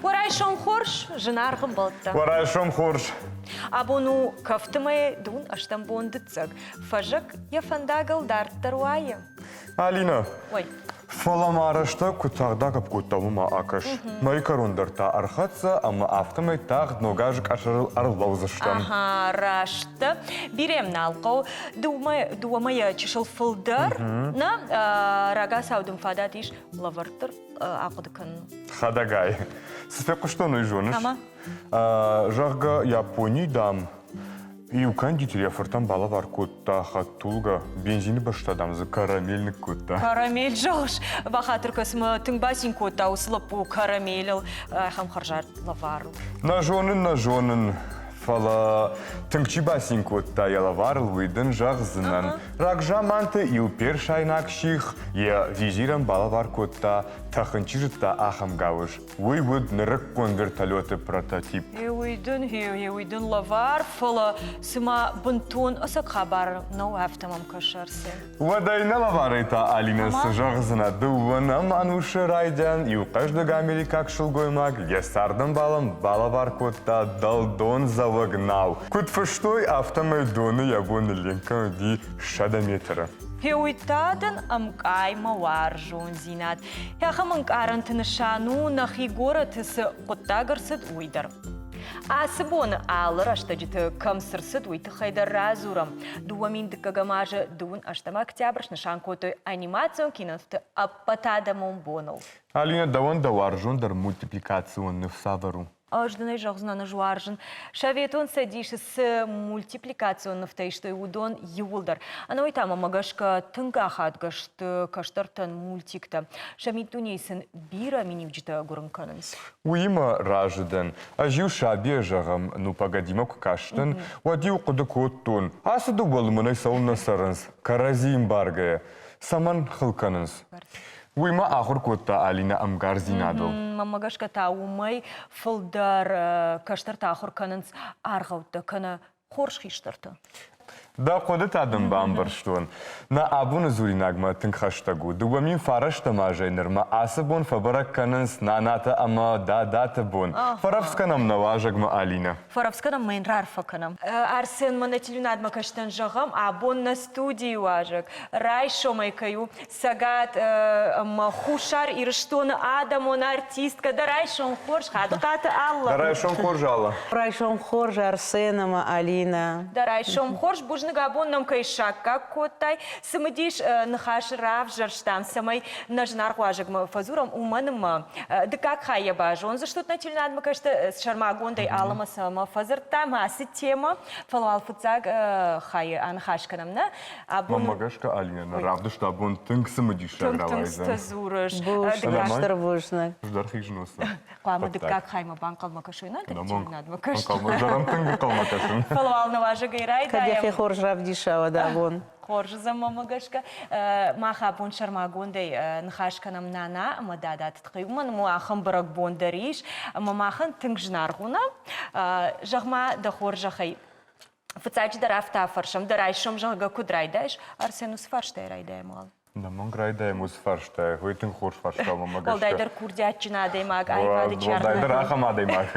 Уӕ райсом хорз, зынаргъ ӕмбӕлттӕ. Уӕ райсом хорз. Абон у кӕфты мӕйы дун ӕстӕм бон дыццӕг. Фӕззӕг йӕ фӕндагыл дарддӕр уайы. Алина, Ой. Фӕлӕ ма рӕстӕг куыд тагъд агӕпп кодта, уымӕ акӕс. Мӕйы кӕрон дӕр та ӕрхӕццӕ ӕмӕ афтӕмӕй тагъд ног азы къӕсӕрыл ӕрлӕудзыстӕм. Ага, раст дӕ. Бирӕ нал хъӕуы. Дыууӕ мӕйӕ чысыл фылдӕр. Нӕ, рагацау дын фадат ис лӕвӕрддӕр ахъуыды кӕнын. Хӕдӕгай. Цы фехъуыстон, уый зоныс? Ӕмӕ? Зӕгъгӕ, Япони, дам, Иу кондитер йӕ фыртӕн балӕвар кодта хӕдтулгӕ, бензины бӕсты дам дзы карамель ныккодта. Карамель зӕгъыс? Бахатыр кӕс, мӕ тынг бацин кодта уыцы лӕппу карамелыл. Ахӕм хӕрзад лӕвар у. Нӕ зонын, нӕ зонын, фӕлӕ тынг чи бацин кодта йӕ лӕварыл, уый дын зӕгъдзынӕн. Рагзаманты иу персайнаг сих йӕ визирӕн балӕвар кодта, тӕхын чи зыдта, ахӕм гауыз. Уый уыд нырыккон вертолеты прототип. Уый дын, уый дын лӕвар, фӕлӕ цыма бынтон ӕцӕг хабар нӕу, афтӕ мӕм кӕсы, Арсен. Уӕдӕй нӕ лӕварӕй та, Алинӕ, цы зӕгъдзынӕ? Дыууӕнӕм ӕнусы райдиан иу хъӕздыг америкаг сылгоймаг йӕ цардӕмбалӕн балӕвар кодта дӕлдондзӕуӕг нау. Куыд фыстой, афтӕмӕй доны йӕ бон нылленкӕн уыди 100 метры. Уый та дын ӕмкъаймӕ уарзондзинад. Ахӕм ӕнкъарӕнты нысан у, нӕхи горӕты цы хъуыддаг ӕрцыд, уый дӕр. Ацы боны алы рӕстӕджыты кӕм цы рцыд, уый тыххӕй дӕр радзурӕм. 2002 азы дыууын ӕстӕм октябрь снысан кодтой анимацион кинонывты ӕппӕтадӕмон боныл. Алинӕ, дӕуӕн дӕ уарзондӕр мультипликацион ныв цавӕр у? Ӕз дын ӕй зӕгъдзынӕн, ӕз уарзын. Советон Цӕдисы цы мультипликацион нывтӕ истой, уыдон иууылдӕр. Ӕнӕуый та мӕмӕ гӕсгӕ тынг ахадгӕ сты кӕстӕртӕн мультиктӕ. Сӕ миддунейы сын бирӕ миниуджытӕ гуырын кӕнынц. Уыимӕ разы дӕн. Ӕз-иу сабийӕ, зӕгъӕм, ну погодимӕ куы кастӕн, уӕд-иу хъуыды кодтон, ацы дыууӕ лымӕнӕй цӕуылнӕ цӕрынц, кӕрӕдзи ӕмбаргӕйӕ, цӕмӕн хыл кӕнынц. Уый ма ахуыр кодта Алинӕ ӕмгардзинадыл. Мӕнмӕ гӕсгӕ та уымӕй фылдӕр кӕстӕртӕ ахуыр кӕнынц аргъӕуттӕ кӕнӕ хорз хистӕртӕ. Дӕ хъуыдытӕ дын бамбӕрстон. Нӕ абоны дзуринагмӕ тынг хӕстӕг у. 2009 азӕй нырмӕ ацы бон фӕбӕрӕг кӕнынц нанатӕ ӕмӕ дадаты бон. Фӕрӕвдз кӕнӕм нӕ уазӕгмӕ, Алинӕ. Фӕрӕвдз кӕнӕм ӕмӕ йын раарфӕ кӕнӕм. Арсен, мӕнӕ телеуынадмӕ кӕстӕн зӕгъӕм, абон нӕ студийы уазӕг райсомӕй кӕй у, Цӕгат ӕмӕ Хуссар Ирыстоны адӕмон артисткӕ дӕ райсом хорз, Хадыхъаты Алла. Дӕ райсом хорз, Алла. Райсом хорз, Арсен ӕмӕ Алинӕ. Дӕ райсом хорз, бузныг абон нӕм кӕй саккаг кодтай. Цымыдис ныхас равзӕрстам, цӕмӕй нӕ зынаргъ уазӕгмӕ фӕдзурӕм, уымӕн ӕмӕ дыккаг хайӕ базондзыстут нӕ телеуынадмӕ кӕсты сӕрмагондӕй Аллӕмӕ цӕмӕ фӕдзырдтам ацы темӕ. Фӕлӕ уал фыццаг хайы аныхас кӕнӕм нӕ Абон... Мӕнмӕ гӕсгӕ, Алинӕ, нӕ равдыст абон тынг цымыдисаг рауайдзӕн. Тынг дзурыс. Бузныг, бузныг. Ӕз хизын уыцы. Хъуамӕ дыккаг хаймӕ банхъӕлмӕ кӕсой, нӕ дӕттинадмӕ кӕсын. Ӕнхъӕлмӕ, тынг ӕнхъӕлмӕ кӕсын. Фӕлӕ уал нӕ уазӕгӕй райдайӕм. Кӕд йӕхи хорз равдиса уӕд абон. Хорз уыдзӕн мӕнмӕ гӕсгӕ. Мах абон сӕрмагондӕй ныхас кӕнӕм нана ӕмӕ дадаты тыххӕй. Уымӕн ӕмӕ ахӕм бӕрӕгбон дӕр ис, ӕмӕ махӕн тынг зынаргъ у нӕ. Зӕгъ-ма, дӕ хорзӕхӕй, Фыццаджыдӕр афтӕ афӕрсӕм, дӕ райсом, зӕгъгӕ, куыд райдайыс? Арсен, уыцы фарстайы райдайӕм уал. Нӕмӕнг райдайӕм уыцы фарстайы. Уый тынг хорз фарста у мӕнмӕ гӕсгӕ. Уӕлдайдӕр курдиатджын адӕймаг, аивады чи Уӕлдайдӕр ахӕм адӕймаг.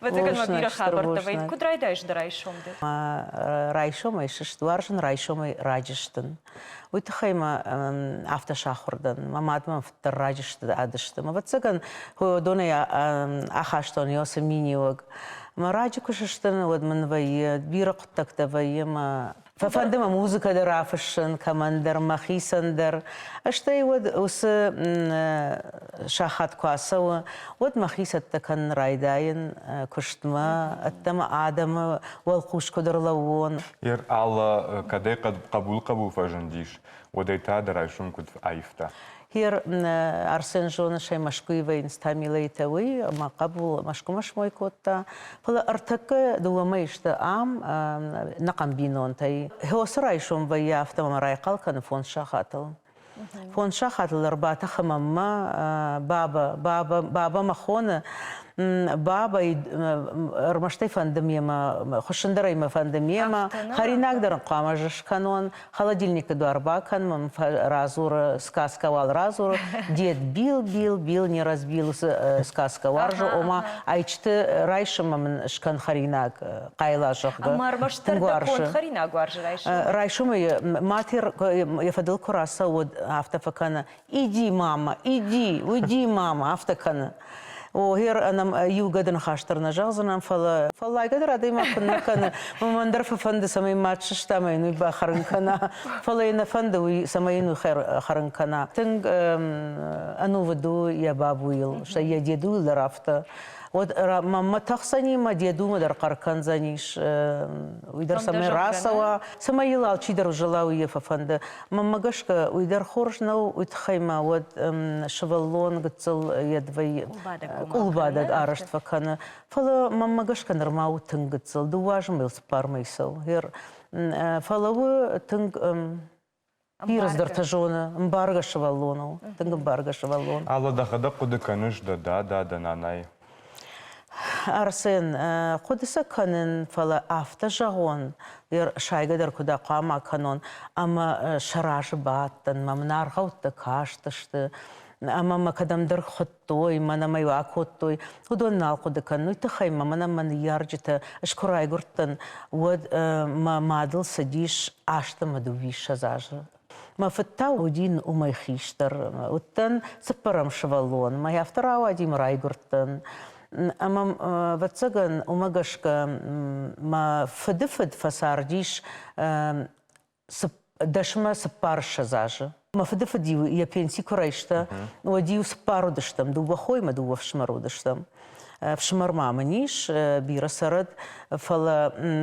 Ӕвӕццӕгӕн ма бирӕ хабӕрттӕ вӕййы. Куыд райдайыс дӕ райсом ды? Райсомӕй сыст уарзын, райсомӕй раджы стын. Уый тыххӕй мӕ афтӕ сахуыр дӕн. Мӕ мад мӕм фыддӕр раджы адысты. Ӕвӕццӕгӕн, уыдонӕй ахастон йӕ миниуӕг. Мӕ раджы куы сыстын, уӕд мын вӕййы бирӕ хъуыддӕгтӕ вӕййы мӕ фӕфӕнды мӕ музыкӕ дӕр афыссын, кӕмӕндӕр, мӕхицӕн дӕр. Стӕй уӕд уыцы сахат куы ацӕуы, уӕд мӕхи цӕттӕ кӕнын райдайын куыстмӕ, ӕддӕмӕ адӕмы уӕлхъус куыд ӕрлӕууон. Ер алы кӕдӕй хъӕбул-хъӕбул фӕзындис, уӕдӕй та дӕ райсом куыд аивта? Хер Арсен зоны, сӕ Мӕскуыйы вӕййынц Тамилӕйтӕ уый, ӕмӕ хъӕбул Мӕскуымӕ смой кодта. Фӕлӕ ӕртӕккӕ дыууӕ мӕйы сты ам, нӕхъӕн бинонтӕй. Хёсы райсом вӕййы, афтӕ мӕ райхъал кӕны фондз сахатыл. Фондз сахатыл ӕрбатӕхы мӕнмӕ баба, баба, баба мӕ хоны. Баба ӕрмӕстӕй фӕнды мемӕ, хуыссын дӕр ӕй мӕ фӕнды мемӕ, хӕринаг дӕр ын хъуамӕ ӕз скӕнон, холодильникы дуар бакӕн, мӕм радзуры, сказка уал радзуры, дед бил, бил, бил, не разбил, уыцы сказка уарзы, ома ӕйчыты райсоммӕ мын скӕн хӕринаг, хъайла, зӕгъгӕ. Ӕмӕ ӕрмӕстдӕр дӕ конд хӕринаг уарзы райсом? Райсомӕй матер йӕ фӕдыл куы рацӕуы, уӕд афтӕ фӕкӕны, иди, мама, иди, уйди, мама, афтӕ кӕны. О, гъер ӕнӕм иу гӕды ныхас дӕр нӕ зӕгъдзынӕн, фӕлӕ фӕллайгӕ дӕр адӕймаг куыннӕ кӕны. Мӕн дӕр фӕфӕнды, цӕмӕй мад сыста ӕмӕ йын уый бахӕрын кӕна. Фӕлӕ йӕ нӕ фӕнды уый, цӕмӕй йын уый хӕрын кӕна. Тынг ӕнувыд у йӕ бабуйыл, стӕй йӕ дедуйыл дӕр афтӕ. Уӕд мӕнмӕ тӕхдзӕни, мӕ дедумӕ дӕр хъӕр кӕндзӕнис, уый дӕр цӕмӕй рацӕуа, цӕмӕй йыл алчидӕр узӕла, уый йӕ фӕфӕнды. Мӕнмӕ гӕсгӕ, уый дӕр хорз нӕу, уый тыххӕй ма уӕд сывӕллон гыццыл йед вӕййы, къулбадӕг арӕзт фӕкӕны. Фӕлӕ мӕнмӕ гӕсгӕ нырма у тынг гыццыл, дыууӕ азы мыл цыппар мӕй цӕуы. Фӕлӕ у тынг бирӕ цыдӕртӕ зоны, ӕмбаргӕ сывӕллон у, тынг ӕмбаргӕ сывӕллон. Аллӕ, дӕхӕдӕг хъуыды кӕныс дӕ дада, дӕ нанайы? Арсен, хъуыды сӕ кӕнын, фӕлӕ афтӕ зӕгъон, сайгӕ дӕр куыд хъуамӕ кӕнон, ӕмӕ сӕ разы бадтӕн, мӕ мын аргъӕуттӕ кастысты, ӕмӕ мӕ кӕдӕмдӕр хуыдтой, мӕнӕ мӕ иу акодтой, уыдон нал хъуыды кӕнын. Уый тыххӕй мӕ мӕнӕ мӕ ныййарджытӕ, ӕз куы райгуырдтӕн, уӕд мӕ мадыл цыдис 28 азы. Мӕ фыд та уыди уымӕй хистӕр. Уыдтӕн цыппӕрӕм сывӕллон. Мӕ афтӕ рауади мӕ райгуырдтӕн. Ӕмӕ, ӕвӕццӕгӕн, уымӕ гӕсгӕ мӕ фыды фыд фӕцардис дӕсмӕ цыппарыссӕдз азы. Мӕ фыды фыд-иу йӕ пенси куы райста, уӕд-иу цыппар уыдыстӕм, дыууӕ хойы мӕ дыууӕ фсымӕры уыдыстӕм. Ӕфсымӕр ма мын ис, бирӕ цӕрӕд, фӕлӕ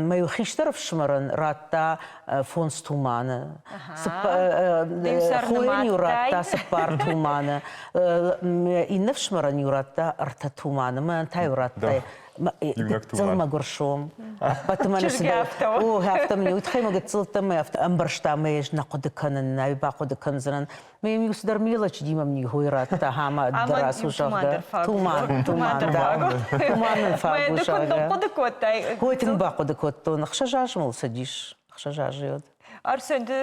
мӕ иу хистӕр ӕфсымӕрӕн радта фондз туманы. Хойӕн-иу радта цыппар туманы, иннӕ фсымӕрӕн-иу радта ӕртӕ туманы, мӕнӕн та-иу радта гыццыл мӕгуыр сом. Ӕппӕты мӕ О, афтӕ мын уый тыххӕй мӕ гыццылтӕ мӕ афтӕ ӕмбӕрста мӕ ӕз нӕ хъуыды кӕнын, нӕ бахъуыды кӕндзынӕн. Мӕ иу цыдӕр мелочь Димам нихой радта, ӕмӕ дӕр ацу, зӕгъгӕ. Туман, туман, да. Туман нын фаг у, зӕгъгӕ. Хъуыды кодтай? Ой, тынг бахъуыды кодтон. Ӕхсӕз азы мыл цыдис. Ӕхсӕз азы уыд. Арсен, ды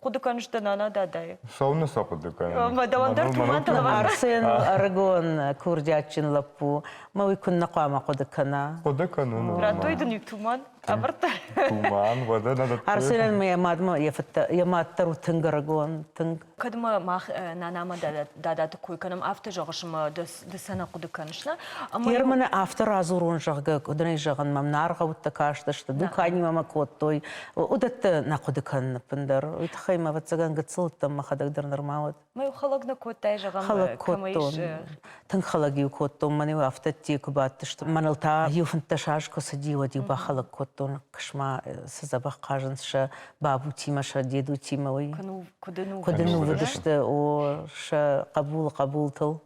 хъуыды кӕныс дӕ нана дадайы? Цӕуылнӕ сӕ хъуыды кӕнын? Дӕуӕн дӕр тумантӕ лӕвар. Арсен ӕрыгон курдиатджын лӕппу. Мӕ уый куыннӕ хъуамӕ хъуыды кӕна? Хъуыды кӕнын. Радтой дын иу туман? Ӕвӕрдта. Туман, уӕдӕ нӕ дӕтты. Арсенӕн мӕ йӕ мадмӕ йӕ фыдтӕ, йӕ мад дӕр у тынг ӕрыгон, тынг. Кӕд ма мах нанамӕ дадаты кой кӕнӕм, афтӕ зӕгъыс ӕмӕ ды сӕ нӕ хъуыды кӕныс, нӕ? Гъер мын афтӕ радзурон, зӕгъгӕ, куыд ын ӕй зӕгъын, мӕм нӕ аргъӕуттӕ кастысты, дуканимӕ мӕ кодтой. Уыдӕттӕ нӕ хъуыды кӕнын ӕппындӕр. Уый тыххӕй мӕ, ӕвӕццӕгӕн, гыццыл уыдтӕн мӕхӕдӕг дӕр нырма уӕд. Мӕ хӕлӕг нӕ кодтай, зӕгъӕм, хӕлӕг кодтон. Тынг хӕлӕг-иу кодтон, мӕн-иу афтӕ ӕдде куы бадтысты. Мӕныл та иу 15 аз куы цыди, уӕд-иу бахӕлӕг кодтон, кысма цы дзӕбӕх хъазынц сӕ бабутимӕ, сӕ дедутимӕ, уый. Куыд ӕнувыд сты, о, сӕ хъӕбулы хъӕбултыл.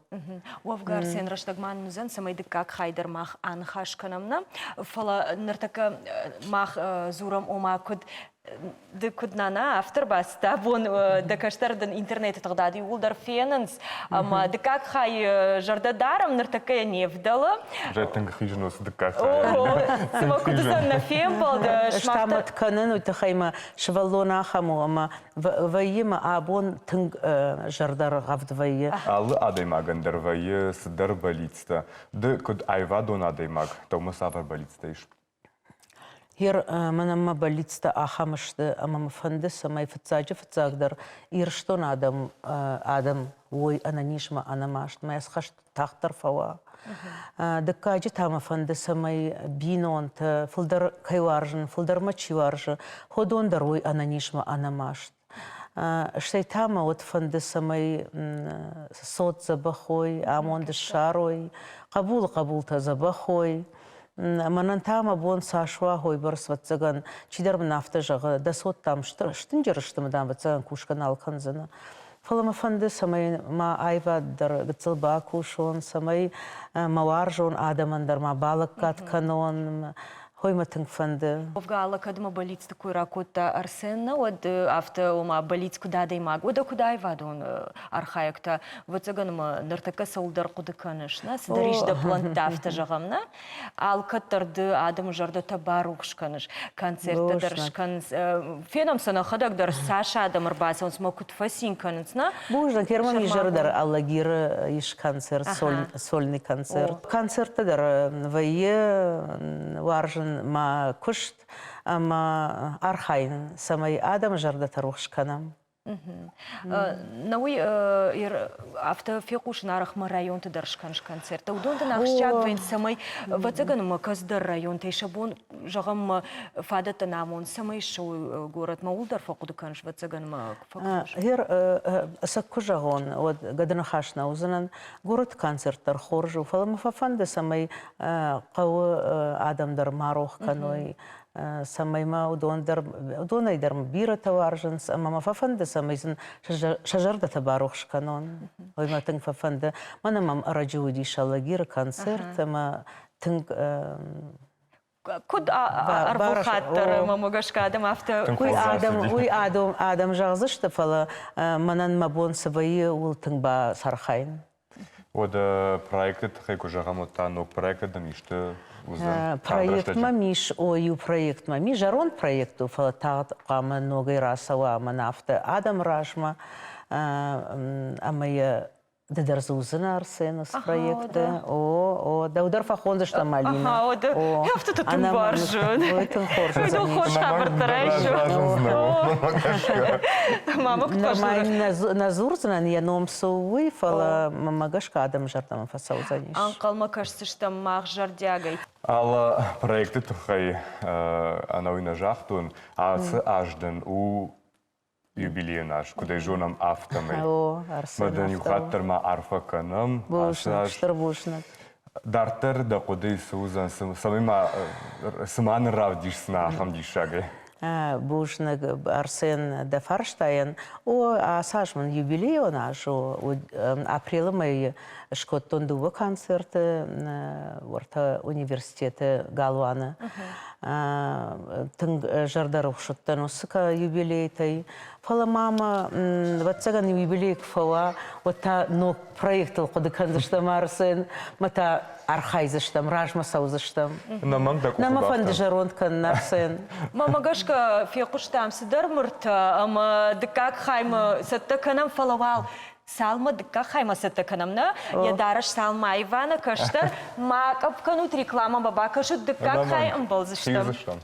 Уӕвгӕ, Арсен, рӕстӕг ма нын уыдзӕн, цӕмӕй дыккаг хай дӕр мах аныхас кӕнӕм, нӕ? Фӕлӕ ныртӕккӕ мах дзурӕм, ома, куыд ды куыд нана, афтӕ ӕрбацыдтӕ абон дӕ кӕстӕр дын интернеты тыгъдад иууылдӕр фенынц, ӕмӕ дыккаг хай зӕрдӕ дарӕм, ныртӕккӕ йӕ не вдӕлы. Уже тынг хизын уыцы дыккаг хай. Цыма куыд уыдзӕн нӕ фембӕлд? Ӕз та мӕт кӕнын, уый тыххӕй мӕ сывӕллон ахӕм у, ӕмӕ вӕййы мӕ абон тынг зӕрдӕргъӕвд вӕййы. Алы адӕймагӕн дӕр вӕййы цыдӕр бӕллицтӕ. Ды куыд аивадон адӕймаг, дӕумӕ цавӕр бӕллицтӕ ис? Гъер мӕнӕн мӕ бӕллицтӕ ахӕм сты, ӕмӕ мӕ фӕнды, цӕмӕй фыццаджы-фыццагдӕр Ирыстоны адӕм, адӕм уой ӕнӕниз мӕ ӕнӕмаст, мӕ хӕст тагъддӕр фӕуа. Дыккаджы та мӕ фӕнды, цӕмӕй бинонтӕ фылдӕр кӕй уарзын, фылдӕр мӕ чи уарзы, уыдон дӕр уой ӕнӕниз мӕ ӕнӕмаст. Стӕй та мӕ уӕд фӕнды, цӕмӕй цот дзӕбӕх уой, амонд ссарой, хъӕбулы хъӕбултӕ дзӕбӕх уой. Мӕнӕн та мӕ бон цас уа, уыйбӕрц, ӕвӕццӕгӕн, чидӕр мын афтӕ зӕгъы, дӕ цот, дам, стынджыр сты, мӕ, дам, ӕвӕццӕгӕн, кусгӕ нал кӕндзынӕ. Фӕлӕ мӕ фӕнды, цӕмӕй мӕ аивад дӕр гыццыл бакусон, цӕмӕй мӕ уарзон адӕмӕн дӕр ма балӕггад кӕнон. Хой мӕ тынг фӕнды. Уӕвгӕ кӕд мӕ бӕллицты кой ракодта Арсен, нӕ уӕд афтӕ, ома бӕллиц куыд адӕймаг, уӕдӕ куыд аивадон архайӕг та, ӕвӕццӕгӕн ӕмӕ ныртӕккӕ цӕуылдӕр хъуыды кӕныс, нӕ? Цыдӕр ис дӕ плӕнттӕ, афтӕ зӕгъӕм, нӕ? Алкӕддӕр ды адӕмы зӕрдӕтӕ барухс кӕныс, концерттӕ дӕр скӕнынц. Фенӕм сӕ нӕхӕдӕг дӕр, цас адӕм ӕрбацӕуынц ӕмӕ куыд фӕцин кӕнынц, нӕ? Бузныг, Герман изӕры дӕр Алагиры ис концерт, сольный концерт. Концерттӕ дӕр вӕййы, уарзын мӕ куыст ӕмӕ архайын, цӕмӕй адӕмы зӕрдӕтӕ рухс кӕнӕм. Науи афтӕ фехъусын арӕх мӕ районты дӕр скӕныс концерттӕ. Уыдон дын ахсджиаг вӕййынц, цӕмӕй, ӕвӕццӕгӕн, мӕ кӕцыдӕр районтӕй сӕ бон, зӕгъӕм, мӕ фадӕттӕ нӕ амон, цӕмӕй ссӕуой горӕтмӕ, ууыл дӕр фӕхъуыды кӕныс, ӕвӕццӕгӕн, мӕ фӕкӕныс. Гъер, ӕцӕг куы зӕгъон, уӕд гӕдыныхас нӕ уыдзынӕн. Горӕты концерт дӕр хорз у, фӕлӕ мӕ фӕфӕнды, цӕмӕй хъӕуы адӕм дӕр ма рох кӕной, цӕмӕй мӕ уыдон дӕр, уыдонӕй дӕр мӕ бирӕтӕ уарзынц ӕмӕ мӕ фӕфӕнды, цӕмӕй сын сӕ зӕрдӕтӕ барухс кӕнон. Уый мӕ тынг фӕфӕнды. Мӕнӕ мӕм ӕрӕджы уыдис Алагиры концерт ӕмӕ тынг куыд ӕрвылхатт дӕр мӕм гӕсгӕ адӕм афтӕ уый адӕм уый адӕм адӕм зӕгъдзысты, фӕлӕ мӕнӕн мӕ бон цы вӕййы, ууыл тынг бацархайын. Уӕдӕ проекты тыххӕй куы зӕгъӕм, уӕд та ног проекты дын исты уыдзӕн? Проект мӕм ис, о, иу проект мӕм ис, зӕронд проект у, фӕлӕ тагъд хъуамӕ ногӕй рацӕуа мӕн афтӕ адӕмы размӕ ӕмӕ йӕ ды дӕр дзы уыдзынӕ Арсены проекты. О, о, дӕу дӕр фӕхондзыстӕм, Алина. Ага, о, ды афтӕ тынг уарзын. Ой, тынг хорз. Уый хорз хабӕрттӕ райсом. Мама куыд Нырма нӕ дзурдзынӕн йӕ ном цы у, уый, фӕлӕ мӕмӕ гӕсгӕ адӕмы зӕрдӕмӕ фӕцӕудзӕнис. Ӕнхъӕлмӕ кӕсдзыстӕм мах зӕрдиагӕй. Алы проекты тыххӕй ӕнӕуи нӕ загътон, ацы аз дын у юбилейон аз, куыд ӕй зонӕм, афтӕмӕй. О, Арсен, Мӕ дын иу хатт дӕр ма арфӕ кӕнӕм. Бузныг, стыр бузныг. Дарддӕр дӕ хъуыдыйы цы уыдзӕн, цӕмӕй ма цы ма нын равдисдзынӕ ахӕм диссагӕй? Бузныг, Арсен, дӕ фарстайӕн. О, ацы аз мын юбилейон аз у. Апрелы мӕйы скодтон дыууӕ концерты уӕртӕ университеты галуаны. Тынг зӕрдӕрухс уыдтӕн уыцы юбилейтӕй. Фӕлӕ ма мӕ, ӕвӕццӕгӕн, юбилей куы фӕуа, уӕд та ног проектыл хъуыды кӕндзыстӕм Арсен, мӕ та архайдзыстӕм, размӕ цӕудзыстӕм. Нӕ дӕ къухы Нӕ мӕ фӕнды зӕронд кӕнын, Арсен. Мӕмӕ гӕсгӕ фехъуыстам цыдӕр мыртӕ ӕмӕ дыккаг хаймӕ цӕттӕ кӕнӕм, фӕлӕ уал цалмӕ дыккаг хаймӕ цӕттӕ кӕнӕм, нӕ? Йӕ дарӕс цалмӕ аива нӕ кӕстӕр, ма къӕпп кӕнут рекламӕмӕ, бакӕсут дыккаг хай ӕмбӕлдзыстӕм.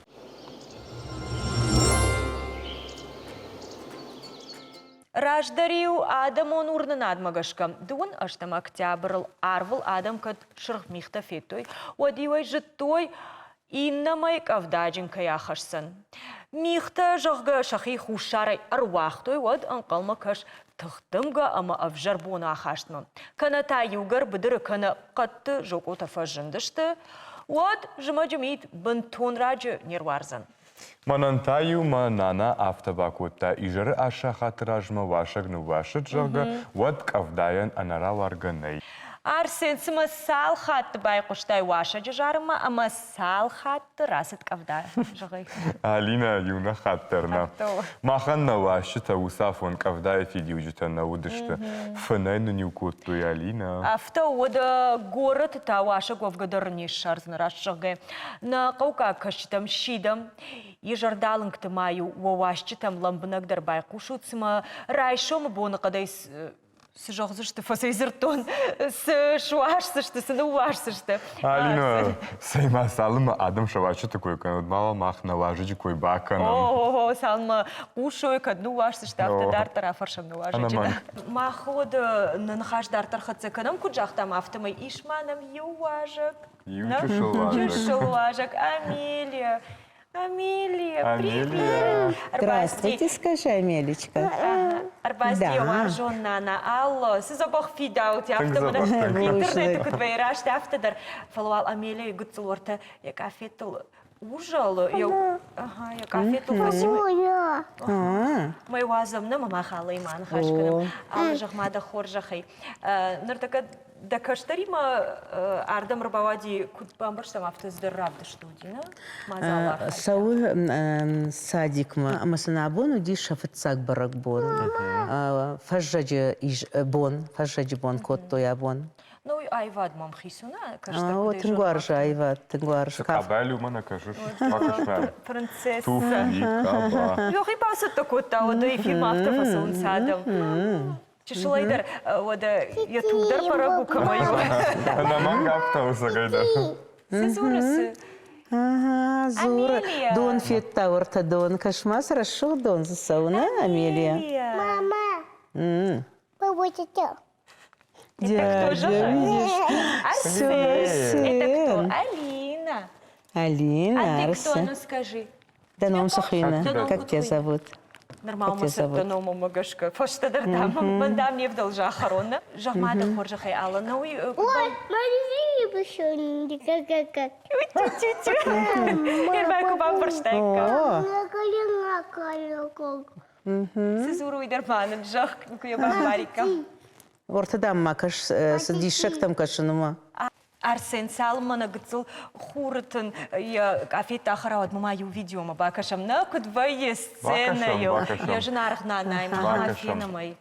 Раздӕр-иу адӕмон уырнынадмӕ гӕсгӕ дыууын ӕстӕм октябрыл арвыл адӕм кӕд сырх мигътӕ федтой, уӕд-иу ӕй зыдтой, иннӕмӕй къӕвдаджын кӕй ахӕсдзӕн. Мигътӕ, зӕгъгӕ, сӕхи хуссарӕй ӕруагътой, уӕд ӕнхъӕлмӕ кӕс тыхдымгӕ ӕмӕ ӕвзӕр боны ахастмӕ. Кӕнӕ та иугӕр быдыры кӕнӕ хъӕдты зокъотӕ фӕзындысты, уӕд зымӕджы мит бынтон раджы не руардзӕн. Мӕнӕн та-иу мӕ нана афтӕ бакодта, изӕры ас сахаты размӕ уасӕг ныууасыд, зӕгъгӕ, уӕд къӕвдайӕн ӕнӕрауаргӕ нӕй. Арсен, цымӕ цал хатты байхъуыстай уасӕджы зарынмӕ ӕмӕ цал хатты рацыд къӕвда, зӕгъай? Алинӕ, иунӕг хатт дӕр нӕ. Махӕн нӕ уасджытӕ уыцы афон къӕвдайы фидиуджытӕ нӕ уыдысты. Фынӕй нын-иу кодтой, Алинӕ. Афтӕ уӕд горӕты та уасӕг уӕвгӕ дӕр не ссардзынӕ, раст зӕгъгӕ. Нӕ хъӕуккаг кӕсджытӕм сидӕм, изӕрдалынгты ма-иу уӕ уасджытӕм лӕмбынӕгдӕр байхъусут, цымӕ райсомы боныхъӕдӕй цы зӕгъдзысты, фӕцӕйдзырдтон, цы суасдзысты, цы ныууасдзысты. Алина, цӕй ма цалынмӕ адӕм сӕ уазджыты кой кӕнут, ма мах нӕ уазӕджы кой бакӕнӕм. О, цалынмӕ хъусой, кӕд ныууасдзысты, афтӕ дарддӕр афӕрсӕм нӕ уазӕджы. Мах уӕд нӕ ныхас дарддӕр хӕццӕ кӕнӕм, куыд загътам, афтӕмӕй ис ма нӕм иу уазӕг. Иу чысыл уазӕг. Чысыл уазӕг, Амелия. Амелия, привет! Здравствуйте, скажи, Амелечка. Ӕрбаци уарзон нана, алло, цы дзӕбӕх фидаутӕ, афтӕ мын интернеты куыд вӕййы раст, афтӕ дӕр. Фӕлӕ уал Амелияйы гыццыл уӕртӕ йӕ къафеттыл. Узӕлы йӕ йӕ къафетыл фӕци. Мӕ уадзӕм нӕ мӕ халӕй ма ныхас кӕнӕм. Алы зӕгъ-ма дӕ хорзӕхӕй. Ныртӕккӕ дӕ кӕстӕримӕ ардӕм ӕрбауади, куыд бамбӕрстам, афтӕ цыдӕр равдыст уыди, нӕ? Мадзал архайдта. Цӕуы садикмӕ ӕмӕ сын абон уыди сӕ фыццаг бӕрӕгбон. Фӕззӕджы бон, фӕззӕджы бон кодтой абон. Ну, аивад мӕм хицу нӕ кӕстӕр. О, тынг уарзы аивад, тынг уарзы. Цы къабайыл уымӕ нӕ кӕсыс? Бакӕс-ма. Принцесса. Туфли, къаба. Йӕхи бацӕттӕ кодта, уӕдӕ эфирмӕ афтӕ фӕцӕуынц адӕм. Чысылӕй дӕр, уӕдӕ йӕ туг дӕр бӕрӕг у кӕмӕй у. Ӕнӕмӕнг афтӕ у цӕгӕй дӕр. Цы дзуры, цы? Дзуры. Дон федта уӕртӕ дон. Кӕс-ма, цы рӕсугъд дон дзы цӕуы, нӕ, Амелия? Мама. Это кто же? Видишь? Арсен. Это кто? Алина. Алина, А ты кто? Арсен. Ну скажи. Дӕ ном цы хуыйны? Дӕ ном Как куыд тебя хуыйны? зовут? Нырма Как уымӕ тебя зовут? цӕттӕ номмӕ гӕсгӕ. Фӕстӕдӕр дам, мӕн дам не вдӕлзы ахӕрон. Зӕгъ-ма дӕ хорзӕхӕй, Алана, уый Ой, как. Ӕрмӕ куы бамбӕрстаиккам. О, Цы дзуры, уый дӕр ма нын зӕгъ, куы йӕ бамбариккам. Уӕртӕ дам ма кӕс, цы диссӕгтӕм кӕсын, уымӕ. Арсен, цалынмӕ нӕ гыццыл хуры тын йӕ къафеттӕ ахӕра, уӕдмӕ ма иу видеомӕ бакӕсӕм. Нӕ, куыд вӕййы сценӕйыл йӕ зынаргъ нанайы ма фенӕм ӕй.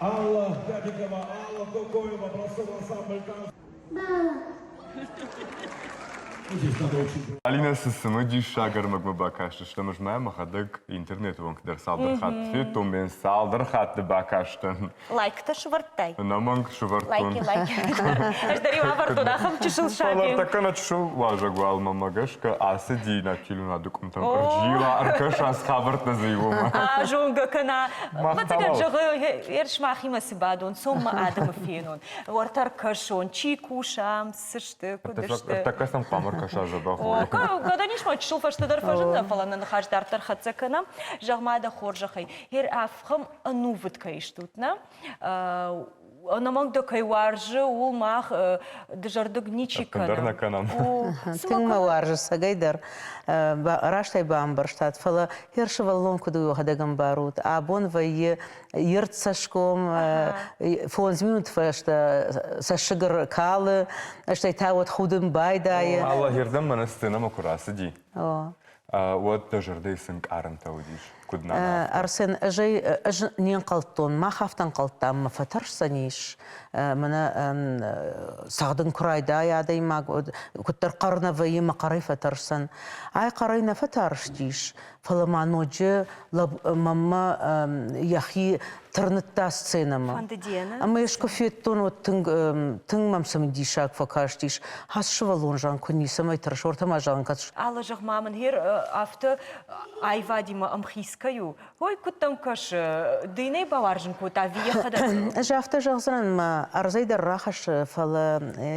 Алла Пятикова, Алла Кокоева, образцовый ансамбль танца. Алинӕ, цы цымыдисаг ӕрмӕгмӕ бакастыстӕм, ӕз ма мӕхӕдӕг интернеты онг дӕр цалдӕр хатты федтон, мен цалдӕр хатты бакастӕн. Лайктӕ сывӕрдтай? Ӕнӕмӕнг сывӕрдтон. Лайки, лайки. Ӕз дӕр-иу авӕрдтон ахӕм чысыл саби. Фӕлӕ ӕртӕккӕ нӕ чысыл уазӕг уалмӕ гӕсгӕ ацыди нӕ телеуынады къуымтӕм ӕрзила, ӕркӕса, цы хабӕрттӕ дзы и, уымӕ. Зонгӕ кӕна. Ӕвӕццӕгӕн зӕгъы, ер сымахимӕ цы бадон, цом мӕ адӕмы фенон. Уӕртӕ ӕркӕсон, чи куса, цы сты, куыд сты. Ӕртӕккӕ сӕм хъуамӕ ӕркӕса дзӕбӕх. Гӕдӕн ис ма чысыл фӕстӕдӕр фӕзындзӕн, фӕлӕ нӕ ныхас дарддӕр хӕццӕ кӕнӕм. Зӕгъ-ма дӕ хорзӕхӕй, ер афхӕм ӕнувыд кӕй стут, нӕ? Ӕнӕмӕнг дӕ кӕй уарзы, ууыл мах дызӕрдыг ничи кӕнӕм. Ӕппындӕр нӕ кӕнӕм. Тынг мӕ уарзы цӕгӕй дӕр. Раст ӕй бамбӕрстат, фӕлӕ йе сывӕллон куыд у, йӕхӕдӕг ӕмбарут. Абон вӕййы ирд цӕсгом, фондз минуты фӕстӕ цӕссыг калы, стӕй та уӕд худын байдайы. Аллахирдӕм мӕнӕ сценӕмӕ куы рацыди, уӕд дӕ зӕрдӕйы цы нкъарӕнтӕ уыдис, куыд нана? Арсен, ӕз ӕй ӕз не нхъӕлдтон, мах афтӕ ӕнхъӕлдтам, мӕ фӕтӕрсдзӕнис, мӕнӕ цӕгъдын куы райдайа адӕймаг, куыддӕр хъӕр нӕ вӕййы, мӕ хъӕрӕй фӕтӕрсдзӕн. Ай хъӕрӕй нӕ фӕтарстис, фӕлӕ ма ноджы мӕнмӕ йӕхи тырныдта сценӕмӕ. Ӕмӕ ӕз куы федтон, уӕд тынг, тынг мӕм цымыдисаг фӕкастис. Ацы сывӕллон зӕгъын куы ницӕмӕй тӕрсы, ортӕ ма зӕгъын кӕд Алы зӕгъ-ма мын гъер афтӕ аивадимӕ ӕмхиц кӕй у, ой, куыд дӕм кӕсы, ды йын ӕй бауарзын кодта ӕви йӕхӕдӕг? Ӕз афтӕ зӕгъдзынӕн, мӕ ӕрдзӕй дӕр рахӕссы, фӕлӕ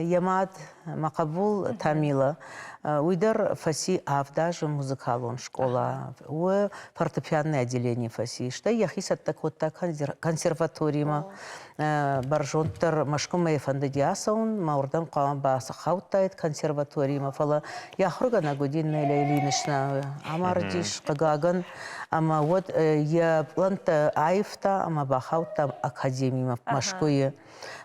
йӕ мад, мӕ хъӕбул Тамила, Уый дӕр фӕци авд азы музыкалон скъола, у фортепианное отделение фӕци, стӕй йӕхи цӕттӕ кодта консерваторимӕ. Бӕрзонддӕр Мӕскуымӕ йӕ фӕндыди ацӕуын, мӕ уырдӕм хъуамӕ бахаудтаид консерваторимӕ, фӕлӕ йӕ ахуыргӕнӕг уыди Неля Ильинична, амардис, хъыгагӕн, ӕмӕ уӕд йӕ пълӕнттӕ аивта ӕмӕ бахаудта академимӕ Мӕскуыйы.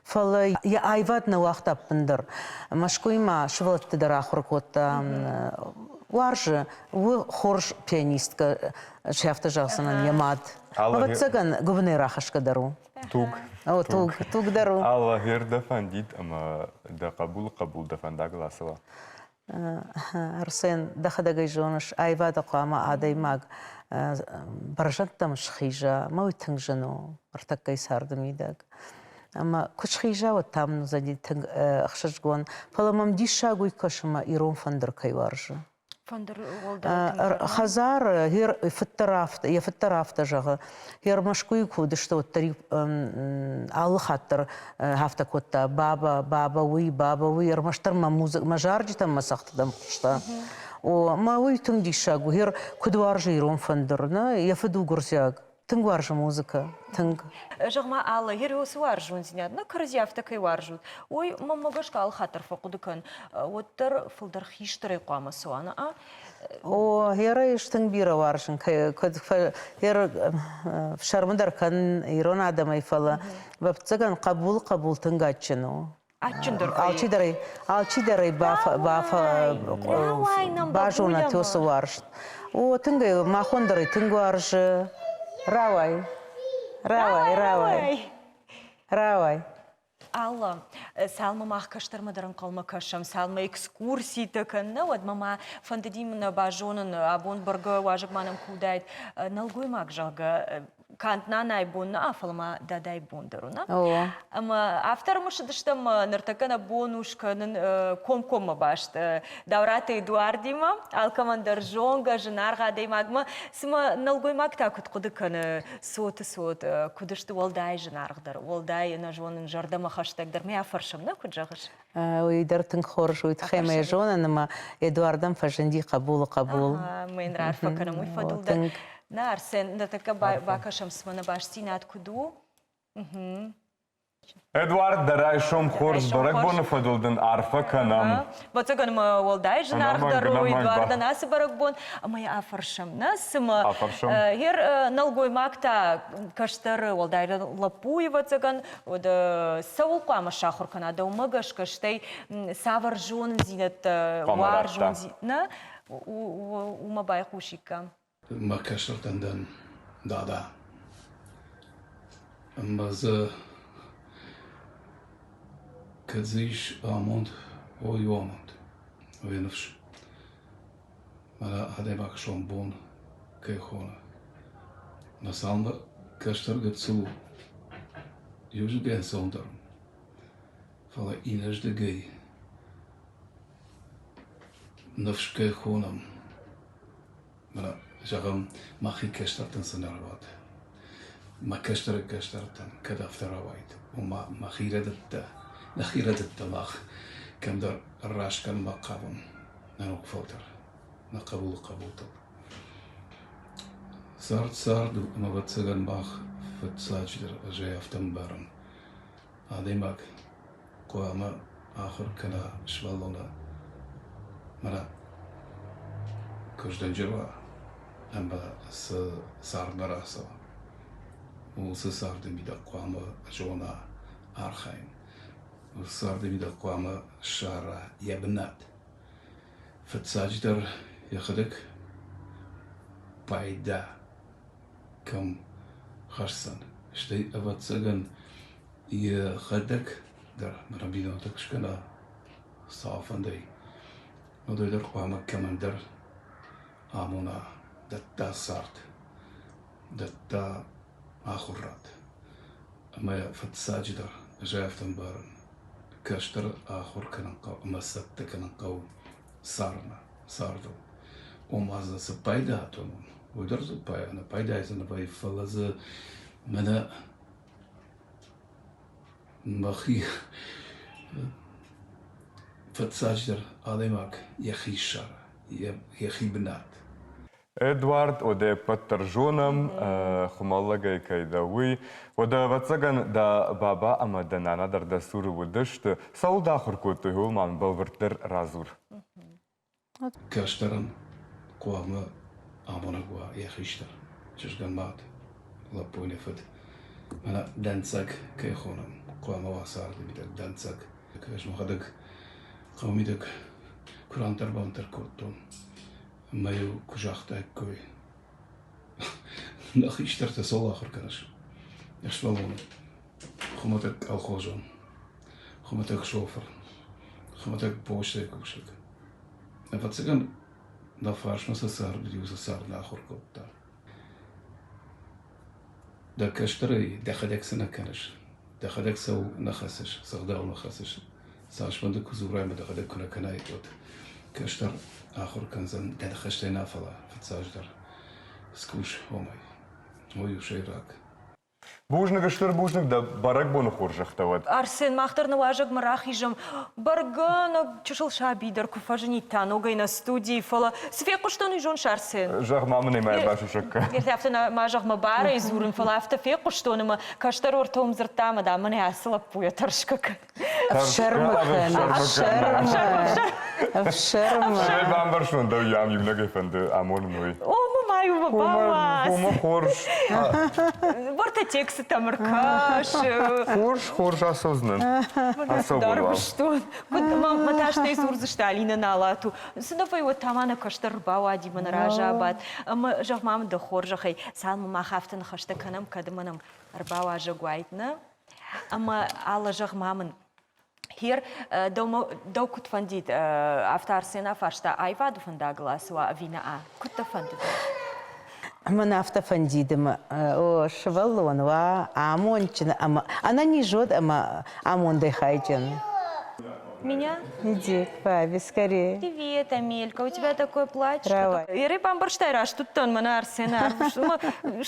Фӕлӕ йӕ аивад нӕ уагъта ӕппындӕр. Мӕскуыйы ма сывӕллӕтты дӕр ахуыр кодта. Уарзы, у хорз пианисткӕ, сӕфты зӕгъдзынӕн йӕ мад. Ӕвӕццӕгӕн, гуыбынӕй рахӕсгӕ дӕр у. Туг. О, туг. Туг дӕр у. Алла, дӕ фӕндид ӕмӕ дӕ хъӕбулы хъӕбул дӕ фӕндагыл ацӕуа? Арсен, дӕхӕдӕг ӕй зоныс, аивады хъуамӕ адӕймаг бӕрзӕндтӕм схиза, ӕмӕ уый тынг зын у ӕртӕккӕйы царды мидӕг. Ӕмӕ куы схиза, уӕд та мын уыдзӕни тынг ӕхсызгон. Фӕлӕ мӕм диссаг уый кӕсы, мӕ ирон фӕндыр кӕй уарзы. Фӕндыр уӕлдай тынгдӕр. Хӕдзары фыддӕр афтӕ, йӕ фыддӕр афтӕ зӕгъы. Йе Мӕскуыйы куы уыдысты, уӕддӕр алы хатт дӕр афтӕ кодта: баба, баба уый, баба уый, ӕрмӕстдӕр мӕ музык, мӕ зарджытӕм, мӕ цӕгъдтытӕм хъуыста. О, мӕ уый тынг диссаг у. Гъер куыд уарзы ирон фӕндыр, нӕ? Йӕ фыд у гуырдзиаг. Тынг уарзы музыкӕ, тынг. Зӕгъ-ма, Алла, гъер уыцы уарзондзинад, нӕ кӕрӕдзи афтӕ кӕй уарзут, уый мӕнмӕ гӕсгӕ алы хатт дӕр фӕхъуыды кӕн, уӕддӕр фылдӕр хистӕрӕй хъуамӕ цӕуа, нӕ? О, гъер ӕз тынг бирӕ уарзын, куыд гъер фсӕрмы дӕр кӕнын ирон адӕмӕй, фӕлӕ, ӕвӕццӕгӕн, хъӕбул хъӕбул тынг адджын у. Адджындӕр Алчидӕр ӕй, алчидӕр ӕй базонӕт уыцы уарзт. О, тынг ӕй, махон дӕр ӕй тынг уарзы. Рауай, рауай, рауай, рауай. Алла, цалынмӕ мах кӕстӕрмӕ дӕр ӕнхъӕлмӕ кӕсӕм, цалынмӕ экскурситӕ кӕнӕ, уӕдмӕ ма фӕндыди мын базонын, абон бӕргӕ уазӕг ма нӕм куы уыдаид, нӕлгоймаг, зӕгъгӕ, канд нанайы бон нӕ, фӕлӕ ма дадайы бон дӕр у, нӕ? Ӕмӕ афтӕ ӕрымысыдыстӕм, ныртӕккӕ нӕ бон у скӕнын комкоммӕ баст Даураты Эдуардимӕ, алкӕмӕн дӕр зонгӕ, зынаргъ адӕймагмӕ. Цымӕ нӕлгоймаг та куыд хъуыды кӕны цоты цот, куыд сты уӕлдай зынаргъдӕр, уӕлдай ӕнӕзонын зӕрдӕмӕ хӕстӕгдӕр? Мӕ афӕрсӕм, нӕ куыд зӕгъыс? Уый дӕр тынг хорз, уый тыххӕй мӕ зонын, ӕмӕ Эдуардӕн фӕзынди хъӕбулы хъӕбул. Мӕ йын раарфӕ кӕнӕм уый фӕдыл дӕр. Нӕ, Арсен, ныртӕккӕ бакӕсӕм, цымӕ нӕ бастдзинад куыд у. Эдуард, дӕ райсом хорз бӕрӕгбоны фӕдыл дын арфӕ кӕнӕм. Ӕвӕццӕгӕн мӕ уӕлдай зынаргъдӕр у Эдуардӕн ацы бӕрӕгбон. Ӕмӕ йӕ афӕрсӕм, нӕ цымӕ Гъер нӕлгоймаг та кӕстӕр уӕлдай лӕппуйы, ӕвӕццӕгӕн, уӕд цӕуыл хъуамӕ сахуыр кӕна дӕумӕ гӕсгӕ, стӕй цавӕр зонындзинӕдтӕ уарзондзинӕдтӕ, нӕ, уымӕ байхъусиккам. Мӕ кӕстӕртӕн дӕн дада. Ӕмӕ дзы кӕд дзы ис амонд, ой, амонд, ой, ныфс. Мӕнӕ адӕймаг сомбон кӕй хоны. Мӕ цалынмӕ кӕстӕр гыццыл у, иузыгӕй ӕнцондӕр у. Фӕлӕ иннӕрдыгӕй ныфс кӕй хонӕм, мӕнӕ, зӕгъӕм, мӕхи кӕстӕртӕн цы нӕ рауад, мӕ кӕстӕры кӕстӕртӕн кӕд афтӕ рауайд, ома мӕхи рӕдыдтӕ, нӕхи рӕдыдтӕ мах кӕмдӕр раст кӕнынмӕ хъавӕм, нӕ ног фӕлтӕр, нӕ хъӕбулы хъӕбултыл. Цард цард у, ӕмӕ ӕвӕццӕгӕн мах фыццаджыдӕр ӕз ӕй афтӕ ӕмбарын. Адӕймаг хъуамӕ ахуыр кӕна сывӕллоны мӕнӕ куы уа ӕмӕ цы цардмӕ рацӕуа, уыцы царды мидӕг хъуамӕ зона архайын. Уыцы царды мидӕг хъуамӕ ссара йӕ бынат. Фыццаджыдӕр йӕхӕдӕг пайда кӕм хӕсдзӕн, стӕй, ӕвӕццӕгӕн, йӕхӕдӕг дӕр мӕнӕ бинонтӕ куы скӕна цалфӕндӕй, уӕд дӕр хъуамӕ кӕмӕндӕр амона, дӕтта цард, дӕтта ахуырад. Ӕмӕ фыццаджыдӕр ӕз афтӕ ӕмбарын, кӕстӕр ахуыр кӕнын хъӕуы ӕмӕ цӕттӕ кӕнын хъӕуы цармӕ, цардыл. Ома дзы цы пайда атонон, уый дӕр дзы ӕнӕпайда дзы вӕййы, фӕлӕ дзы мӕнӕ мӕхи фыццаджыдӕр адӕймаг йӕхи ссара, йӕхи бынат. Эдуард, уӕдӕ ӕппӕт дӕр зонӕм, хуымӕллӕгӕй кӕй дӕ, уый. Уӕдӕ, ӕвӕццӕгӕн, дӕ баба ӕмӕ дӕ нана дӕр дӕ цуры уыдысты. Цӕуыл дӕ ахуыр кодтой, ууыл ма мын бӕлвырддӕр радзур. Кӕстӕрӕн хъуамӕ амонӕг уа йӕ хистӕр чызгӕн мад, лӕппуйӕн йӕ фыд. Мӕнӕ дӕнцӕг кӕй хонӕм, хъуамӕ уа царды мидӕг дӕнцӕг. Ӕз мӕхӕдӕг хъӕуы мидӕг куы рантӕр-бантӕр кодтон, ӕмӕ-иу куы загътаиккой, нӕ хистӕртӕ цӕуыл ахуыр кӕныс, сывӕллоны. Хуымӕтӕг колхозон, хуымӕтӕг шофыр, хуымӕтӕг почтӕйы кусӕг. Ӕвӕццӕгӕн, нӕ фарсмӕ цы цард уыди, уыцы цард нӕ ахуыр кодта. Дӕ кӕстӕрӕй дӕхӕдӕг цы нӕ кӕныс, дӕхӕдӕг цӕуыл нӕ хӕцыс, цы ӕгъдау нӕ хӕцыс, цасфӕнды куы дзурай ӕмӕ дӕхӕдӕг куы нӕ кӕнай, уӕд кӕстӕр ахуыр кӕндзӕн дӕ ныхӕстӕй нӕ, фӕлӕ фыццаджыдӕр скус уымӕй. Уый у сӕйраг. Бузныг, стыр бузныг дӕ бӕрӕгбоны хорзӕхтӕ уӕд. Арсен, мах дӕр нӕ уазӕгмӕ рахизӕм. Бӕргӕ нӕ чысыл саби дӕр куы фӕзынид та ногӕй нӕ студийы, фӕлӕ цы фехъуыстон, уый зоныс, Арсен? Зӕгъ ма мын ӕй мӕ басусӕг кӕн. Афтӕ ма зӕгъ, мӕ барӕй дзурын, фӕлӕ афтӕ фехъуыстон ӕмӕ кӕстӕр ортом дзырдта ӕмӕ дам мӕнӕ ацы лӕппуйӕ тӕрсгӕ кӕн. Ӕфсӕрмы кӕн, ӕфсӕрмы. Ӕфсӕрмы. Стӕй бамбӕрстон дӕу йӕм иунӕгӕй фӕнды амонын уый. О, мӕ-иу бауадз. Ома хорз. Уӕртӕ текстытӕм ӕркӕс. Хорз, хорз, ацӕудзынӕн. Ацӕуон. Куыд мӕ та стӕй дзурдзысты Алинӕ Налату. Цы нӕ вӕййы, уӕд та ма нӕ кӕстӕр ӕрбауади мӕ нӕ разы абадт. Ӕмӕ зӕгъ ма мын дӕ хорзӕхӕй, цалынмӕ мах афтӕ ныхӕстӕ кӕнӕм, кӕд ӕмӕ нӕм ӕрбауазӕг уаид, нӕ? Ӕмӕ Алла, зӕгъ ма мын, Хер, дӕу куыд фӕндид, афтӕ Арсен афарста, аивады фӕндагыл ацӕуа ӕви нӕ? Куыд дӕ фӕндыд? Мӕн афтӕ фӕндид, ӕмӕ о, сывӕллон уа амондджын ӕмӕ ӕнӕниз уӕд ӕмӕ амондӕй хайджын. Меня? Иди к папе скорее. Привет, Амелька, у тебя такое платье. Ерӕй бамбӕрстай, раст уыдтӕн, мӕнӕ Арсены арвыст.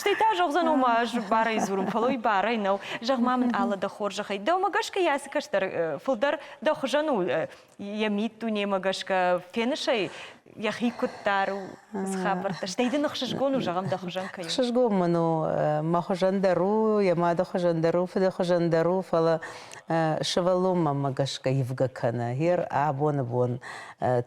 Стӕй та зӕгъдзӕн, ома ӕз барӕй дзурын, фӕлӕ уый барӕй нӕу. Зӕгъ ма мын, Алла, дӕ хорзӕхӕй, дӕумӕ гӕсгӕ йӕ ацы кӕстӕр фылдӕр дӕ хуызӕн у, йӕ миддунемӕ гӕсгӕ феныс ӕй, йӕхи куыд дары, уыцы хабӕрттӕ. Стӕй дын ӕхсызгон у, зӕгъӕм, дӕ хуызӕн кӕй у. Ӕхсызгон мын у, мӕ хуызӕн дӕр у, йӕ мады хуызӕн дӕр у, фыды хуызӕн дӕр у, фӕлӕ сывӕллон мӕнмӕ гӕсгӕ ивгӕ кӕны. Гъер абоны бон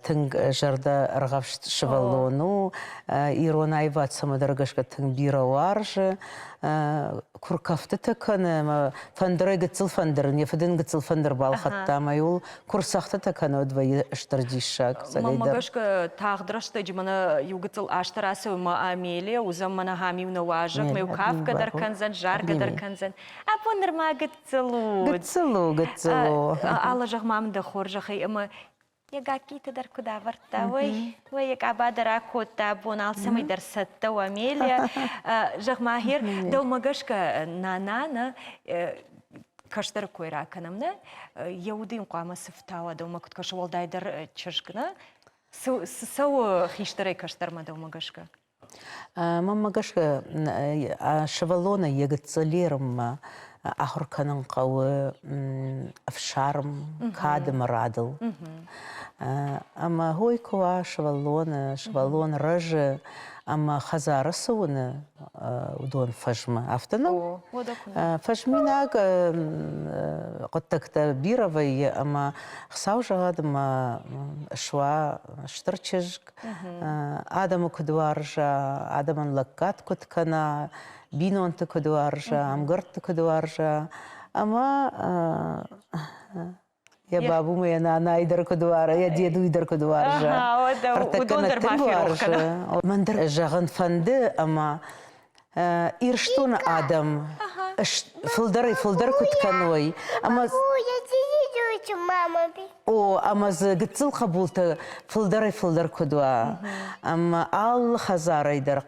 тынг зӕрдӕргъӕвст сывӕллон у, ирон аивад цӕмӕдӕр гӕсгӕ тынг бирӕ уарзы, куы ркӕфтытӕ кӕны ӕмӕ фӕндырӕй гыццыл фӕндыр ын йӕ фыд ын гыццыл фӕндыр балхӕдта ӕмӕ иуыл куы рцӕгътытӕ кӕны, уӕд вӕййы стыр диссаг. Мӕнмӕ гӕсгӕ тагъд рӕстӕджы мӕнӕ иу гыццыл азтӕ рацӕуы мӕ Амелия уыдзӕн мӕнӕ ахӕм-иу нӕ уазӕг, мӕ иу кафгӕ дӕр кӕндзӕн, заргӕ дӕр кӕндзӕн. Абон нырма гыццыл у. Гыццыл у, гыццыл у. Алла, зӕгъ ма мын дӕ хорзӕхӕй ӕмӕ йӕ гаккитӕ дӕр куыд авӕрдта, уый, уый йӕ къаба дӕр акодта, бон алцӕмӕй дӕр цӕттӕ у Амелия. Зӕгъ ма, хер, дӕумӕ гӕсгӕ нана нӕ кӕстӕры кой ракӕнӕм, нӕ? Йӕ уды йын хъуамӕ цы фтауа, дӕумӕ куыд кӕсы, уӕлдайдӕр чызг, нӕ? Цы цӕуы хистӕрӕй кӕстӕрмӕ дӕумӕ гӕсгӕ? Мӕнмӕ гӕсгӕ, сывӕллоны йӕ гыццыл ерынмӕ ахуыр кӕнын хъӕуы ӕфсарм, кад ӕмӕ радыл. Ӕмӕ хой куы уа сывӕллоны, сывӕллон рӕзы ӕмӕ хӕдзары цы уыны, уыдон фӕзмы. Афтӕ нӕу? Фӕзминаг хъуыддӕгтӕ бирӕ вӕййы ӕмӕ Хуыцау зӕгъӕд ӕмӕ суа стыр чызг, адӕмы куыд уарза, адӕмӕн лӕггад куыд кӕна, бинонты куыд уарза, ӕмгӕртты куыд уарза ӕмӕ йӕ бабумӕ йӕ нанайы дӕр куыд уарза, йӕ дедуй дӕр куыд уарза. Уыдон дӕр ма ферох кӕна. Мӕн дӕр зӕгъын фӕнды ӕмӕ Ирыстоны адӕм фылдӕрӕй-фылдӕр куыд кӕной ӕмӕ О, ӕмӕ дзы гыццыл хъӕбултӕ фылдӕрӕй-фылдӕр куыд уа, ӕмӕ алы хӕдзарӕй дӕр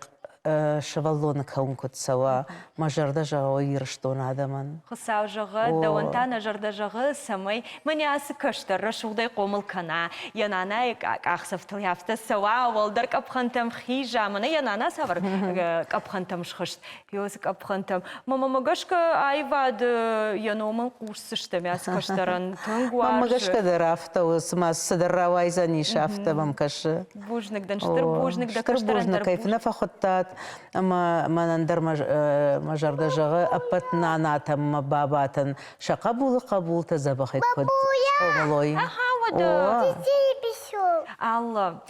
сывӕллоны кӕуын куыд цӕуа, мӕ зӕрдӕ зӕгъы Ирыстоны адӕмӕн. Хуыцау зӕгъы, дӕуӕн та нӕ зӕрдӕ зӕгъы, цӕмӕй мӕнӕ ацы кӕстӕр рӕсугъдӕй хъомыл кӕна, йӕ нанайы къахдзӕфтыл афтӕ цӕуа, уӕлдӕр къӕпхӕнтӕм хиза, мӕнӕ йӕ нана цавӕр къӕпхӕнтӕм схызт, уыцы къӕпхӕнтӕм. Мӕнмӕ гӕсгӕ аивады йӕ номыл хъусдзыстӕм ацы кӕстӕрӕн тынг уарзы. Мӕнмӕ гӕсгӕ дӕр афтӕ у, цыма цыдӕр рауайдзӕнис, афтӕ мӕм кӕсы. Бузныг дын, стыр бузныг дӕ Стыр кӕстӕрӕн бузныг, дӕр. кӕй нӕ фӕхуыдтат, ӕмӕ мӕнӕн дӕр мӕ зӕрдӕ зӕгъы ӕппӕт нанатӕм мӕ бабатӕн сӕ хъӕбулы хъӕбултӕ дзӕбӕхӕй куыд схъомыл уой. Аха, уӕдӕ. Алла,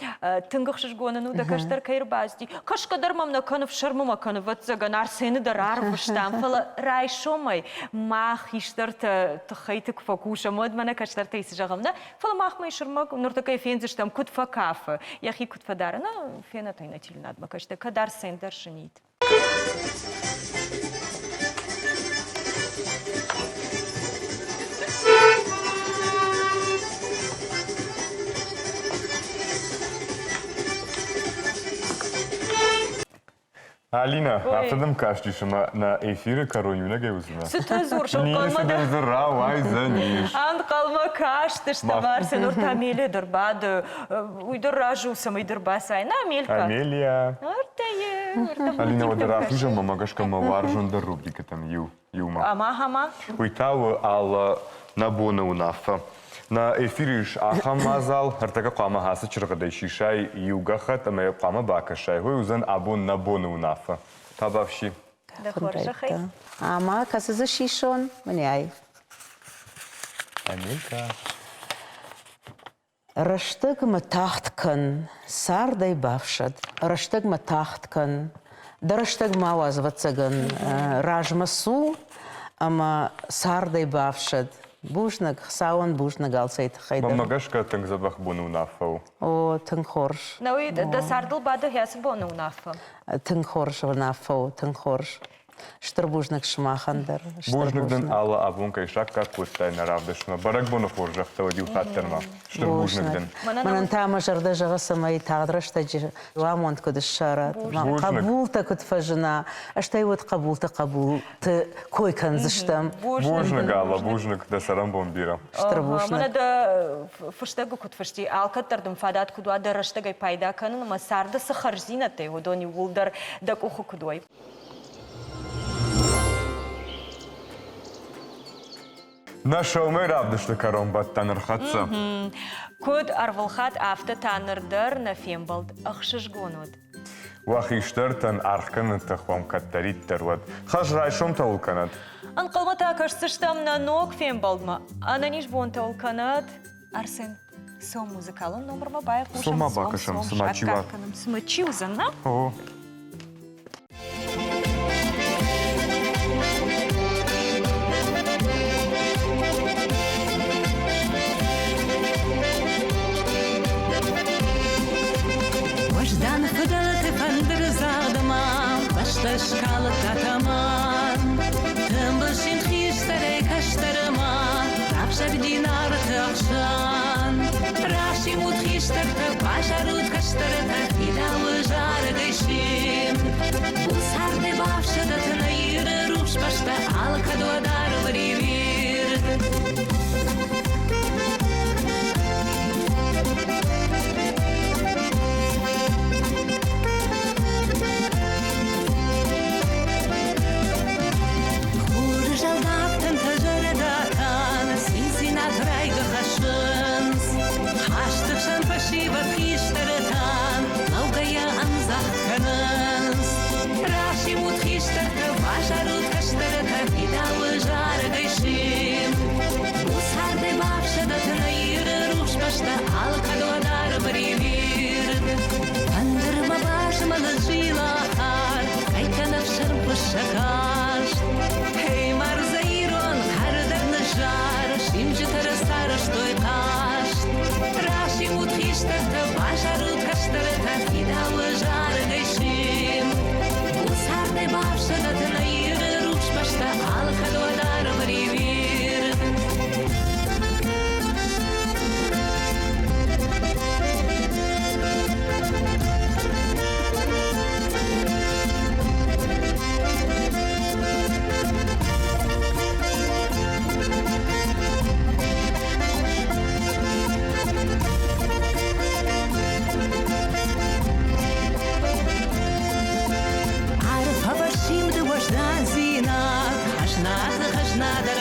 тынг ӕхсызгон ын у дӕ кӕстӕр кӕй ӕрбацыди. Кӕсгӕ дӕр мӕм нӕ кӕны, фсӕрмы мӕ кӕны, ӕвӕццӕгӕн, Арсены дӕр арвыстам, фӕлӕ райсомӕй мах хистӕртӕ тыххӕйты куы фӕкусӕм, уӕд мӕнӕ кӕстӕртӕй цы зӕгъӕм, нӕ, фӕлӕ махмӕ сырмӕг ныртӕккӕ фендзыстӕм, куыд фӕкафы, йӕхи куыд фӕдары. Нӕ, фенӕт ӕй нӕ телеуынадмӕ кӕстӕ, кӕд Арсен дӕр зынид. Алина, афтӕ дӕм кастис, ӕмӕ нӕ эфиры кӕрон иунӕгӕй уыдзынӕ? Цытӕ дзурыс, ӕнхъӕлмӕ дӕ дзы рауайдзӕнис. Ӕнхъӕлмӕ кастысты, Марсен, ныр та Амелия дӕр бады. Уый дӕр разы у, цӕмӕй дӕр бацай. На, Амелька. Амелия. Ӕртӕйы. Алина, уӕдӕ рахизӕм мӕ гӕсгӕ мӕ уарзондӕр рубрикӕтӕм иу. Иумӕ. Ӕмӕ ӕмӕ? Уый та у алы нӕ боны уынаффӕ. Нӕ эфиры ис ахӕм мадзал, ӕртӕккӕ хъуамӕ ацы чыргъӕдӕй сисай иу гӕххӕтт ӕмӕ йӕ хъуамӕ бакӕсай. Уый уыдзӕн абон нӕ боны уынаффӕ. Табӕфси. Дӕ хорзӕхӕй. Ӕмӕ кӕцы дзы сисон, мынӕй? Амелька. Рӕстӕгмӕ тагъд кӕн, цардӕй бафсӕд. Рӕстӕгмӕ тагъд кӕн, дӕ рӕстӕг ма уадз, ӕвӕццӕгӕн, размӕ цу ӕмӕ цардӕй бафсӕд. Бузныг, Хуыцауӕн бузныг алцӕй тыххӕй дӕр. Мӕнмӕ гӕсгӕ тынг дзӕбӕх боны уынаффӕ у. О, тынг хорз. Науи, дӕ цардыл бады хӕцы боны уынаффӕ? Тынг хорз уынаффӕ у, тынг хорз. Стыр бузныг сымахӕн дӕр. Бузныг дын алы абон кӕй саккаг кодтай нӕ равдыстмӕ. Бӕрӕгбоны хорзӕхтӕ уӕд иу хатт дӕр ма. Стыр бузныг дын. Мӕнӕн та мӕ зӕрдӕ зӕгъы, цӕмӕй тагъд рӕстӕджы амонд куыд ссарат, хъӕбултӕ куыд фӕзына, стӕй уӕд хъӕбулты хъӕбулты кой кӕндзыстӕм. Бузныг, Алла, бузныг, дӕ цӕрӕнбон бирӕ. Стыр бузныг. Мӕнӕ дӕ фыстӕгы куыд фысти, алкӕддӕр дын фадат куыд уа дӕ рӕстӕгӕй пайда кӕнын ӕмӕ царды цы хӕрздзинӕдтӕ уыдон иууылдӕр дӕ къухы куыд уой. Нӕ сӕумӕй равдысты кӕронбӕттӕн ӕрхӕццӕ. Куыд ӕрвылхатт, афтӕ та ныр дӕр нӕ фембӕлд ӕхсызгон уыд. Уӕ хистӕртӕн аргъ кӕныны тых уӕм кӕддӕриддӕр уӕд. Хӕс райсомтӕ уыл кӕнӕд. Ӕнхъӕлмӕ та кӕсдзыстӕм нӕ ног фембӕлдмӕ. Ӕнӕниз бонтӕ уыл кӕнӕд. Арсен, цом музыкалон номырмӕ байхъусӕм. Цом ма бакӕсӕм, цыма чи уа. Цыма чи уыдзӕн, на? О. Уӕздан фыдӕлты фӕндыры загъдмӕ бӕстӕ скалдта тӕмӕн. Тымбыл син хистӕрӕй кӕстӕрмӕ равзӕрди Нарты ӕхсӕн. Расимут хистӕртӕ, базарут кӕстӕртӕ, фидауы зарӕгӕй симд. Цардӕй бафсӕдӕт нӕ Иры рухс бӕстӕ алкӕд уӕд арвы риуирд. Хуры зӕлдаг тынтӕ зӕрдӕтӕн циндзинад райгӕ хӕссынц. Хӕсты хсӕн фӕсивӕд хистӕртӕн лӕугӕйӕ ӕмдзӕгъд кӕнынц. Расимут хистӕртӕ, базарут кӕстӕртӕ, фидауы зарӕгӕй симд. Цардӕй бафсӕдӕт нӕ Иры рухс бӕстӕ алкӕд уӕд арвы риуирд. Фӕндырмӕ базмӕлы зилахар, кӕй кӕны ӕфсӕрмхуыз каст. Эй, мардзӕ ирон, хӕрдӕг ныззар, симджытӕ рацарӕзтой хъазт. Расимут хистӕртӕ, базарут кӕстӕртӕ, фидауы зарӕгӕй симд. Цардӕй бафсӕдӕт нӕ Иры рухс бӕстӕ алкӕд уӕд арвы риуирд. Арфӕ симды уӕздандзинад, хӕзнаты хӕзнадӕр.